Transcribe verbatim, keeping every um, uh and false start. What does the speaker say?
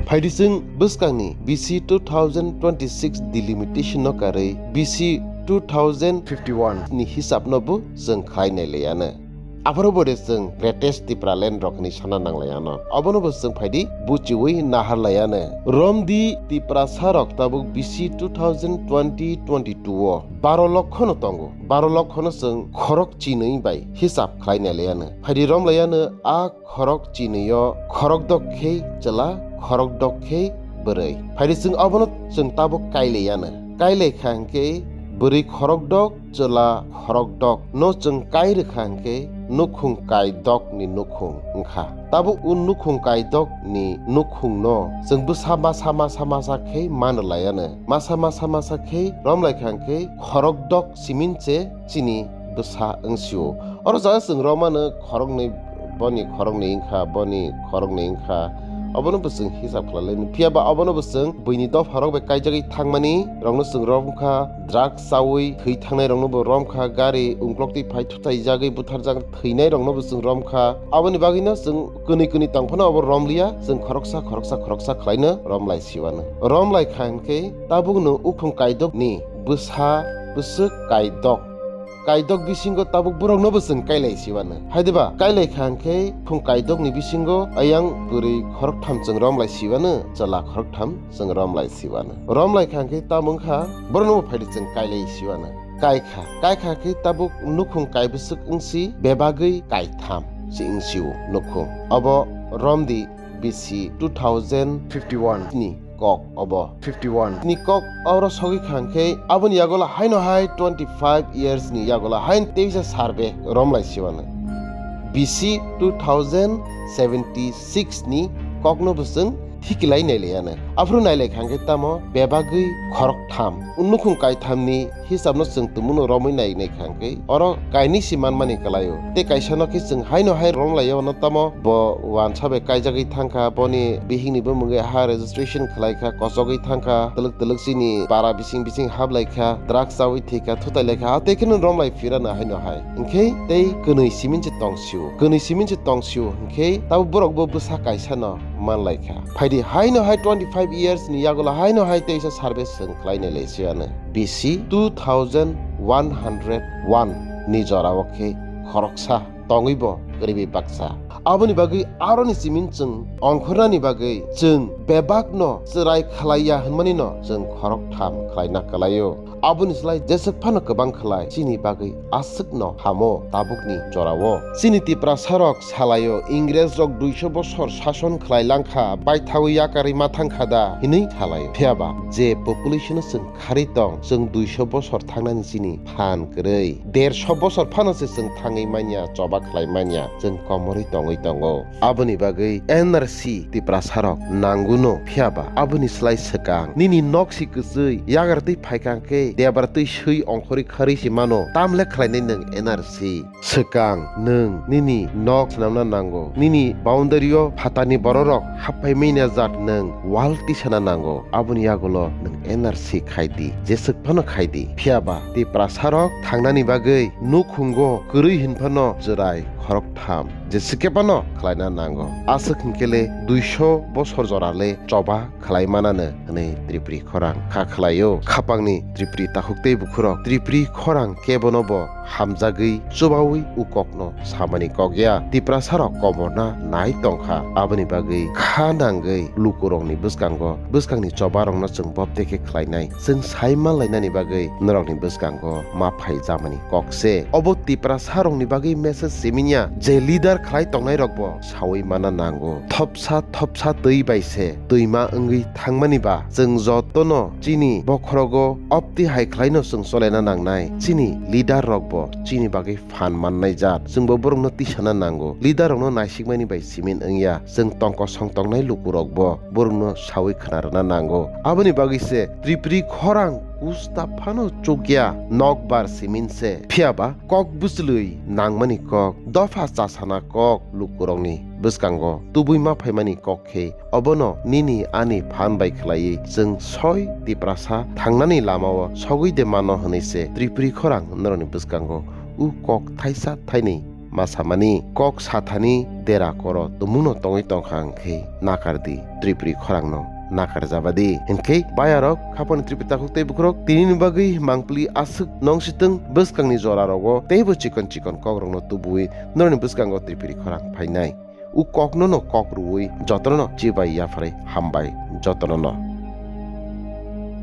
Phaidi chwng bwskangni B C two thousand twenty-six delimitation no karwi B C two thousand fifty-one ni hisab no bo chwng khlai nai liya no. Aphuru bo de chwng greatest Tipraland rok hinwi sana nang liya no. Obono bo chwng phaidi buchiwi nahar liya no. Romdi Tiprasa rok tabuk B C two thousand twenty twenty-two o baro lokho no tongo. Baro lokho no chwng khorok chinwi bai hisab khlai nai liya no. Phaidi rom liya no a khorok chinwi o khorok dok khe chwla, khorok dok khe bwrwi. Phaidi chwng obono chwng tabuk kai liya no. Kai lai kha hwnkhe bwrwi khorok dok, chwla khorok dok no chwng kai rwkha hwnkhe nukhung kai dok ni nukhung wngkha. Tabuk o nukhung kai dok ni nukhung no chwng bwsa masa masa masa khe man rwlai ano. Masa masa masa khe rom lai kha hwnkhe khorok dok simin se chini bwsa wngsio. Oro jaga chwng romano khoroknwi, boni khoroknwi wngkha, boni khoroknwi wngkha. Obono bo chwng hisab khlai laimani. Phiya ba obono bo chwng buini dopha rok bai kaijagwi thangmani rokno chwng romkha, drugs chawi thwi thangnai rokno bo romkha, gari ungkloktwi phai thutaijagwi butharjak thwinai rokno bo chwng romkha. Aboni bagwino chwng kwnwi kwnwi tongphano obo romliya, chwng khoroksa khoroksa khoroksa khlaino romlai siwano. Romlai kha hwnkhe tabukno ukhung kaidokni bwsa bwswk kaidok. Kaidok bisingo tabuk borokno bo chwng kailai siwano. Hai diba? Kailai kha hwnkhe khung kaidokni bisingo ayang bwrwi khoroktham chwng romlai siwano, chwla khoroktham chwng romlai siwano. Romlai kha hwnkhe tamo wngkha borokno bo phaidi chwng kailai siwano. Kai kha, kai kha khe tabuk nukhung kaibwswk wngsi bebagwi kaitham se wngsio nukhung. Obo romdi B C two thousand fifty-one ni kok obo. Fifty-one ni kok oro sogwi kha hwnkhe aboni yagulo haino hai twenty-five years ni yagulo hain teisa survey romlai siwano. B C two thousand seventy-six ni kokno bo chwng thikilai nailaiano. Aphuru nailai kha hwnkhe tamo bebagwi khoroktham, nukhung kaithamni hisabno chwng tumuno romwi nai nai kha hwnkhe oro kainwi si manmani kwlaio. Tei kaisano khe chwng haino hai romlaio, no tamo bo wansa bai kaijagwi thangkha, boni bihikni bumungwi ha registration khlai kha, kochogwi thangkha, twlwk twlwk chini para bising bising hablai kha, drugs chawi thwi kha, thutai lai kha, tei kheno romlai phirano haino hai. Hwnkhe tei kwnwi simin se tongsio, kwnwi simin se tongsio hwnkhe tabuk borok bo bwsa kaisano manlai kha. Phaidi haino hai twenty-five years ni yagulo haino hai teisa survey chwng khlai nai lai siwano. B C two thousand one hundred one ni jorao khe khoroksa tongwi bo kwrwi bai baksa. Aboni bagwi aroni simin chwng ongkhornani bagwi chwng bebakno chwrai khlaiya hwnmani no chwng khoroktham khlaina kwlaio. Aboni slai jeswk phano kwbang khlai chini bagwi aswkno hamo tabukni jorao. Chini Tiprasa rok salaio, Ingres rok duiso bosor sason khlai langkha, baithawi yakarwi ma thangkha da hinwi salaio. Phiyaba je population o chwng kharwi tong, chwng duiso bosor thangnani chini phan kwrwi. Derso bosor phano se chwng thangwi manya, choba khlai manya, chwng komorwi tongwi tongo. Aboni bagwi N R C Tiprasa rok nanguno, phiyaba aboni slai swkang nini nok si kwchwi yagar twi phaikha hwnkhe debar twi swi ongkhorwi kharwi se mano, tamle khlainai nwng N R C? Swkang nwng nini nok swnamna nango, nini boundary o phatarni bororok happhai manya jat nwng wall tisana nango, aboni yagulo nwng N R C khai di, jeswk phano khai di. Phiyaba Tiprasa rok thangnani bagwi nukhungo kwrwi hin phano chwrai khoroktham jeswk khe phano khlaina nango. Aswk hinkhe le duiso bosor jora le choba khlai manano hwnwi Tripuri khorang kha khlaio. Khapangni Tripuri takhuk tei bukhurok Tripuri khorang kebono bo hamjagwi chubawi u kokno samani kok ya. Tiprasa rok komorna nai tongkha, aboni bagwi kha nangwi lukurokni bwskango bwskangni choba rokno chwng bopte khe khlainai. Chwng sai manlainani bagwi norokni bwskango ma phai jamani kok se. Obo Tiprasa rokni bagwi message siminya je leader khlai tongnai rok bo sawi mana nango. Thopsa thopsa twi bai se twima wngwi thangmani ba chwng jotono chini bokhorogo opti hai khlaino chwng cholaina nangnai. Chini leader rok bo chini bagwi phan mannai jat, chwngbo borokno tisana nango. Leader rokno naisikmani bai simin wngya, chwng tongkosong tongnai lukurokbo borokno sawi khna rwna nango. Aboni bagwi se Tripuri khorang kusta phano chukya nokbar simin se. Phiyaba kok bwchlwi nangmani kok, dopha chasana kok lukurokni bwskango tubui ma phaimani kok khe obono nini ani phan bai khlaiwi chwng soi Tiprasa thangnani lamao sogwi de mano hwnwi se Tripuri khorang norokni bwskango u kok thaisa thainwi ma samani kok sathani dera koro tumungno tongwi tongkha hwnkhe nakardi Tripuri khorangno nakarjabadi. Hinkhe bayarok khaponi Tripuri takhuk tei bukhurok tinini bagwi mangpili aswk nongsitwng bwskangni jorarogo teibo chikon chikon kokrokno tubuwi norokni bwskango Tripuri khorang phainai. U koknono kok rwui jotono chibai yapharwi hambai jotonono.